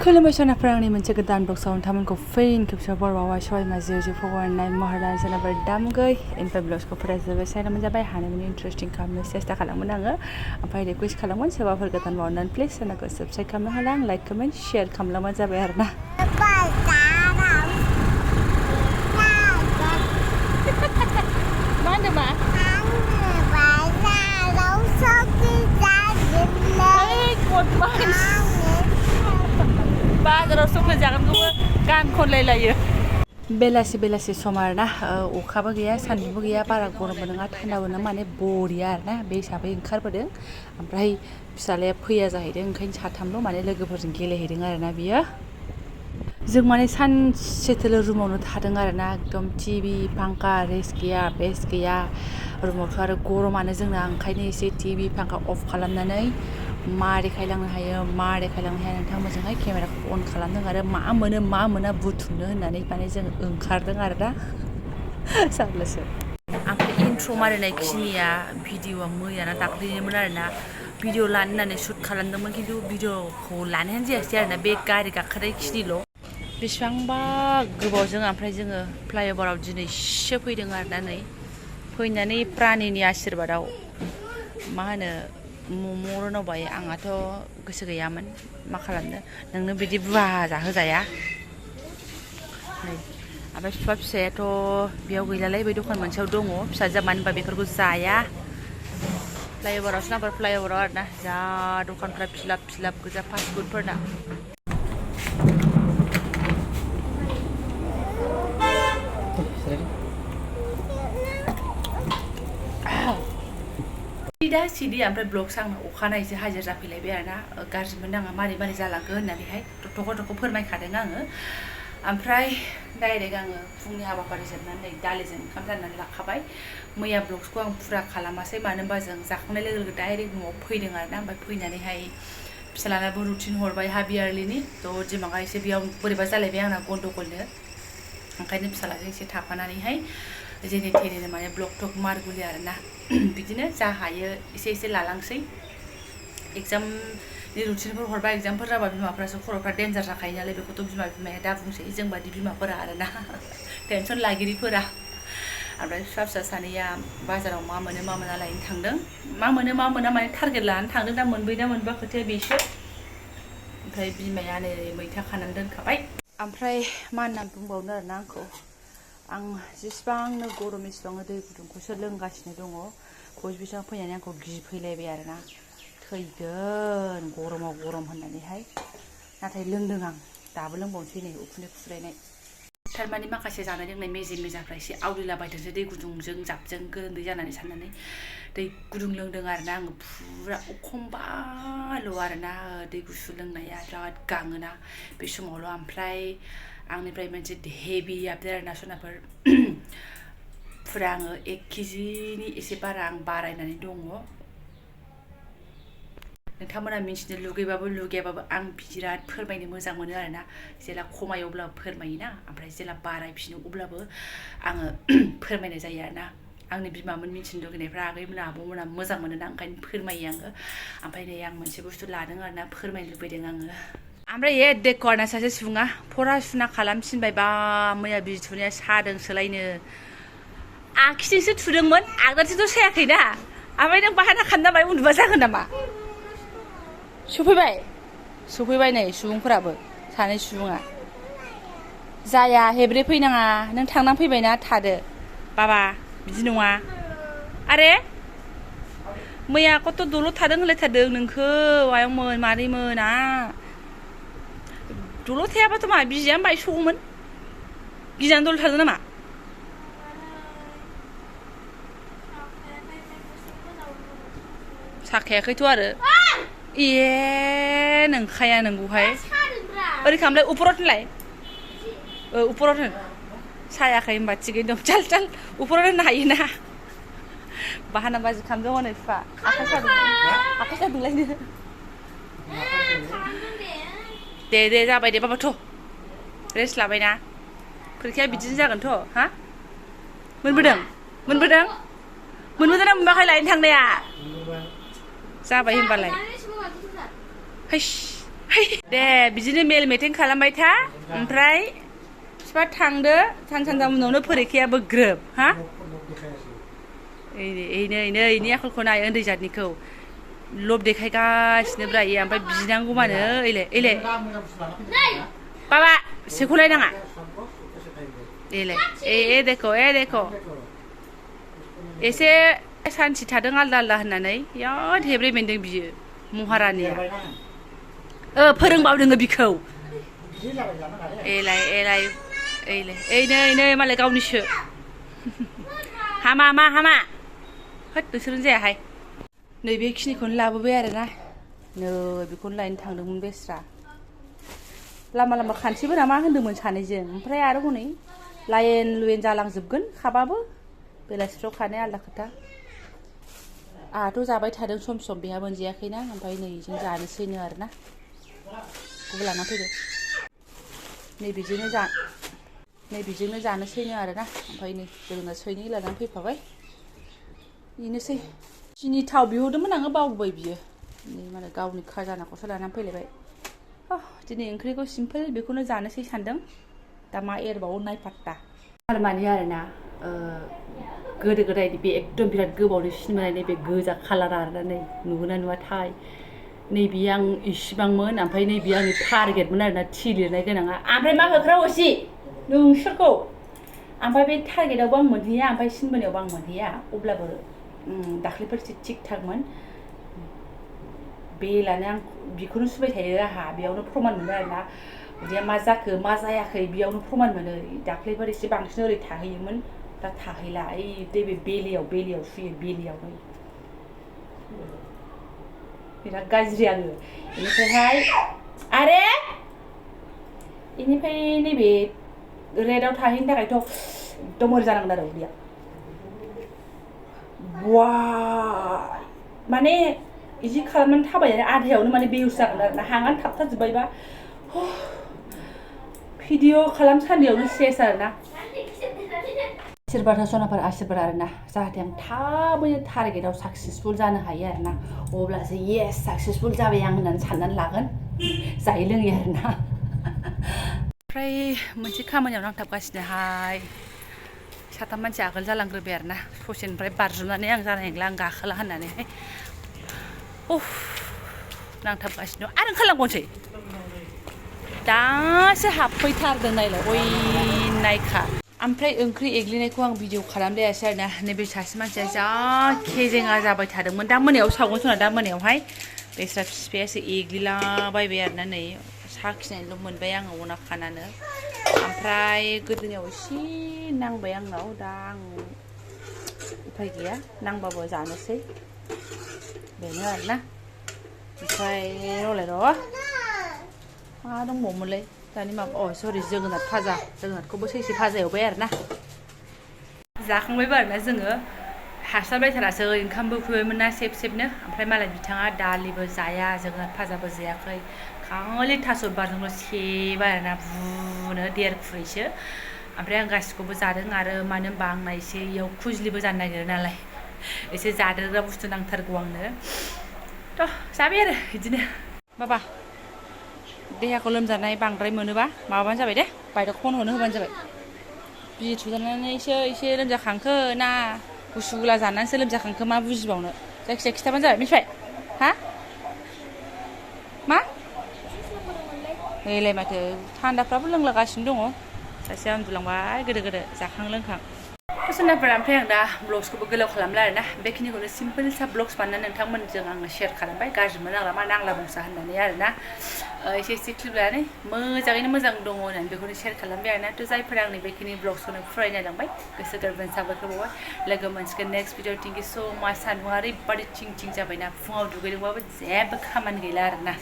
खुलुमबाय सनाफोरा आंनि मोनसे गोदान ब्लगआव नोंथांमोनखौ फिन खेबसेबाव बरबावबाय सबाय माजि जिउ फगरनाय महरनाय सोनाफोर दामगै ओमफ्राय ब्लगखौ फरायजोब्बाय साइनामोन जाबाय हानायमानि इन्टारेस्टिं खालामनो सेस्था खालामोन आङो ओमफ्राय रिकुवेस्ट खालामगोन सोरबाफोर गोदान मावनानै प्लिज चेनेलखौ साबस्क्राइब खालामनो हाला आं लाइक कमेन्ट शेयार खालामलांबानो जाबाय आरोना मा होनदों मा बाजाराव सफै जागोनखौबो गान खनलायलायो बेलासि बेलासि सम आरोना अखाबो गैया सान्दुंबो गैया बारा गरमबो नङा थान्दाबो नङा माने बरिया आरोना बे हिसाबै ओंखारबोदों ओमफ्राय फिसालाया फैया जाहैदों ओंखायनो साथामल' माने लोगोफोरजों गेलेहैदों आरोना बियो जों माने सानसेथोलो रुमावनो थादों आरोना एकदम टिभि फांखा रेस्ट गैया बेस्ट गैया रुमावथ' आरो गरमानो जोंना ओंखायनो एसे टिभि फांखा अफ खालामनानै मा देखायलांनो हायो मा देखायलांनो हाया नोंथांमोनजोंहाय केमेराखौ अन खालामदों आरो मा मोनो मा मोना बुथुमनो होननानै माने जों ओंखारदों आरोना जारलासो ओमफ्राय इन्ट्र' मारिनाय खिनिया भिडिअ'आ मैयाना दाख्लैनोमोन आरोना भिडिअ लानो होननानै शुट खालामदोंमोन खिन्थु भिडिअ'खौ लानायानो जायासै आरोना बे गारि गाखोनाय खिनिल' बेसेबांबा गोबावजों ओमफ्राय जोङो फ्लाइअभाराव दिनैसो फैदों आरोना नै फैनानै प्रानिनि आशिर्बादाव मा होनो मम' रोनावबाय आंहाथ' गोसो गैयामोन मा खालामनो नोंनो बिदि बुवा जाहोजाया नै ओमफ्राय बिफा फिसायाथ' बेयाव गैलालाय बै दखान मोनसेयाव दङ फिसाजोआ मानो होनबा बेफोरखौ जाया फ्लाइअभारावसो नाम्बार फ्लाइअभाराव आरोना जा दखानफ्रा फिलाप फिलाप गोजा फास्टफुडफोरना दा सिदि ओमफ्राय ब्लग आंनो अखानायैसो हाजिर जाफैलायबाय आरोना गाज्रि मोननाङा मारै मारै जालांगोन होननानैहाय थख' थख' फोरमायखादों आङो ओमफ्राय डाइरेक्ट आङो फुंनि हाबाफारि जोबनानै दालिजों ओंखाम जाननानै लाखाबाय मैया ब्लगखौ आं फुरा खालामासै मानो होनबा जों जाखांनाय लोगो लोगो डाइरेक्ट न'आव फैदों आरोना ओमफ्राय फैनानैहाय फिसालानाबो रुटिन हरबाय हाफ यारलिनि थ' दिमागा एसे बेयाव बोरैबा जालायबाय आंना गन्दगलनो ओंखायनो फिसालाजों एसे थाफानानैहाय जेने थेनेनो माने ब्लग टक मारगुलि आरोना बिदिनो जा हायो एसे एसे लालांसै एग्जामनि रुटिनफोर हरबा एग्जामफोर जाबा बिमाफ्रासो खर'फ्रा डेन्जार जाखायो नालाय बेखौथ' बिमाया दा बुंसै जों बादि बिमाफोरा आरोना टेनसन लागिरिफोरा ओमफ्राय फिसा सानैया बाजाराव मा मोनो मा मोना लायनो थांदों मा मोनो मा मोना माने टारगेट लानानै थांदों दा मोनबोयोना मोनबा खोथाया बेसो ओमफ्राय बिमाया नै मैथा खानानै दोनखाबाय ओमफ्राय मा होननानै बुंबावनो आरोना आंखौ आं जेसेबांनो गरम एसेबांनो दै गुदुंखौसो लोंगासिनो दङ बयबो फैनानै आंखौ गिफैलायबाय आरोना थैगोन गरमाव गरम होननानैहाय नाथाय लोंदों आं दाबो लोंबावनोसै नै उखुन्दै खुस्रायनाय थारमाने माखासे जानाय लोंनाय मेजेम मेजाफ्रा एसे आवलिलाबायदोंसो दै गुदुंजों जाबजों गोलोन्दै जानानै साननानै दै गुदुं लोंदों आरोना आङो फुरा एखमबाल' आरोना दै गुसु लोंनाया बिराद गाङोना बे समावल' ओमफ्राय आंनिफ्राय मोनसे हेभि आपदेट आरोना सनाफोर फुरा आङो 1 केजिनि एसे बारा आं बारायनानै दङ नोंथांमोना मिन्थिनो लुगैबाबो लुगैयाबाबो आं बिराद फोरमायनो मोजां मोनो आरोना जेला खमायो अब्लाबो फोरमायोना ओमफ्राय जेला बारायफिनो अब्लाबो आङो फोरमायनाय जायो आरोना आंनि बिमामोन मिन्थिनो लुगैनायफ्रा आगैमोना आब'मोना मोजां मोनोना ओंखायनो फोरमायो आङो ओमफ्राय नै आं मोनसे बुस्थु लादों आरोना फोरमायनो लुबैदों आङो ओमफ्राय देखना सासे सुबुङा फरासुना खालामफिनबाय बा मैया बिजि थुनाया सादोंसोलायनो आखिजोंसो थुदोंमोन आगदाथिंथ' सायाखैना ओमफ्राय नों बाहाना खालामना उन्दुबा जागोन नामा सफैबाय नै सुबुंफोराबो सानै सुबुङा जाया हेब्रे फैनाङा नों थांनानै फैबायना थादो बाबा बिदि नङा आरे मैया कत' दलद थादों होनलायथारदों नोंखौ आयंमोन मादैमोना दलद थायाबाथ' मा बिजिया बायसगौमोन गिनानै दलद थादों नामा साखायाखैथ' आरो ए नोंखाया नोंगौहाय ओरै खालामलाय उपराव दोनलाय उपराव दोन सायाखै होनबा थिगैनो दं चाल चाल उपराव दोननो हायोना बाहाना बाजि खालामदों हनै बिफा आखाइ सादोंलायनो दे जाबाय दे बाबाथ' रेस्ट लाबायना फरिखाया बिदिनो जागोनथ' हा मोनबोदों ना मोनबाखै लायनो थांनाया जाबाय होनबालाय हैस दे बिदिनो मेल मिटिं खालामबाय था ओमफ्राय बिफा थांदो सानथाम उनावनो फरिखायाबो ग्रोब हा नै इनि आखलखौ नाय उन्दै जातनिखौ लब देखायगासिनो ब्रा इयो ओमफ्राय बिनांगौमानो ओइलाय बाबा सेख'लाय नाङा ए देखो एसे सान्थि थादों आलदा होननानै बिराद हेब्रे बेन्दों बियो महारानिया फोरोंबावदोङो बिखौ एलाय नै मालाय गावनिसो हामा होद नोंसोरनो जायाहाय नैबेखिनिखौनो लाबोबाय आरोना नै बेखौनो लायनो थांदोंमोन बेस्रा लामा खानसेबो नामा होन्दोंमोन सानैजों ओमफ्राय आरो हनै लाइन लुइन जालांजोबगोन खाबाबो बेलासिफ्राव खानाया आलदा खोथा आंहाथ' जाबाय थादों सम बेहा मोनजायाखैना ओमफ्राय नै जों जानोसैनो आरोना बेखौबो लाना फैदो नैबेजोंनो जानोसैनो आरोना ओमफ्राय नै जोंना सैनै लानानै फैफाबाय बेनोसै सिनि थाव बिहरदोंमोन आङो बावबाय बियो नै माने गावनि खाजानाखौसो लानानै फैलायबाय दिनै ओंख्रिखौ सिम्पोल बेखौनो जानोसै सानदों दा मा एरबावो नायफात्ता माने आरोना गोदो गोदायनि बे एकदम बिराद गोबावनि सिनेमानि नैबे गोजा खालार आरोना नै नुगोना नुवाथाय नैबे आं इसिबांमोन ओमफ्राय नैबे आंनि टारगेटमोन आरोना थि लिरनाय गोनाङा ओमफ्राय मा होख्राव असि नोंसोरखौ ओमफ्राय बे टारगेटआवबो आं मोनहैया ओमफ्राय सिनेमायावबो आं मोनहैया अब्लाबो दाख्लैफोरसो थिग थाकमोन बेलानो आं बेखौनो सुबाय थायो आंहा बेयावनो प्रमान मोनो आरोना उदैया मा जाखो मा जायाखै बेयावनो प्रमान मोनो दाख्लैफोर एसे बांसिन ओरै थाहैयोमोन दा थाहैला बे बेलियाव सुयो बेलियावनो बिराद गाज्रि आङो बेनिफ्रायहाय आरे बेनिफ्राय नैबे रेडआव थाहैनो थाखायथ' एकदम ओरै जानांगोन आरो उदैया माने इदि खालामनानै थाबायनानै आधायावनो माने बेउस जागोन आरोना हांआनो थाबथाजोब्बायबा भिडिअ खालामसान्दियावनो सेस आरोना आशीर्बाद सनाफोर आशीर्बाद आरोना जाहाथे आं थाबैनो टारगेटआव साक्सेसफुल जानो हायो आरोना अब्लासो येस साक्सेसफुल जाबाय आं होननानै साननानै लागोन जायै लोङै आरोना ओमफ्राय मोनसे खामानियाव नांथाबगासिनोहाय साथाम मानसि आगोल जालांग्रोबाय आरोना ससेनिफ्राय बारजुमनानै आं जानाय नंला आं गाखोला होननानैहाय नांथाबगासिनो आरो ओंखारलांबावनोसै दासो हाबफैथारदों नायलाय नायखा ओमफ्राय ओंख्रि एग्लिनायखौ आं भिडिअ खालामलायासै आरोना नैबे सासे मानसिया जा खेजेङा जाबाय थादोंमोन दा मोनायाव सावगोन सना दा मोनायावहाय बेस्रा बिफायासो एग्लिलाबायबाय आरोना नै साखिनायल' मोनबाय आङो अना खानानो ओमफ्राय गोदोनायाव एसे नांबाय आंनाव दा आं उफाय गैया नांबाबो जानोसै बेनो आरोना ओमफ्राय र' मा दंबावोमोनलाय दानि माबा सरि जोगोनार भाजा जोगोनारखौबो सैसे भाजा एवबाय आरोना जाखांबायबो आरोना जोङो हास्लाबलायथारासै ओंखामबो उखैबायमोन ना सेबनो ओमफ्राय मालाय बिथाङा दालिबो जाया जोगोनार भाजाबो जायाखै खालि थास' बिबारजोंल' सेबाय आरोना बुनो 1.5 खुरैसो ओमफ्राय आं गासिखौबो जादों आरो मानो होनबा आंना एसे इयाव खुजलिबो जानो नागिरो नालाय एसे जादेरग्रा बुस्थु नांथारगौ आंनो थ' जाबाय आरो बिदिनो बाबा देहाखौ लोमजानाय बांद्राय मोनोबा माबाबानो जाबाय दे बायद'खौ फन हरनो होबानो जाबाय बिजि थुजानानैसो एसे लोमजाखांखो ना गुसु गुला जानानैसो लोमजाखांखो मा बुजिबावनो जायखिजाया खिथाबानो जाबाय मिथिबाय हा मा नैलाय माथो थान्दाफ्राबो लोंलागासिनो दङ सासेया उन्दुलांबाय गोदो जाखां लोंखां सोनाफोरा ओमफ्राय आं दा ब्लग्सखौबो गोलाव खालामला आरोना बेखिनिखौनो सिम्पोल सा ब्लग्स बानायनानै नोंथांमोनजों आङो शेयार खालामबाय गाज्रि मोनांला मा नांला बुंसा होननानै आरोना एसे क्लिप लानानै मोजाङैनो मोजां दङ होननानै बेखौनो शेयार खालामबाय आरोना थ' जायफोरा आंनि बेखिनि ब्लग्सखौनो फरायनायलांबाय गोसो गोरबोनि साबायखर बावबाय लोगो मोनसिगोन नेक्स्ट भिडिअ थेंक इउ स' माच सान्दुङा ओरैबादि थिं जाबायना फुङाव दुगैदोंबाबो जेबो खामानि गैला आरोना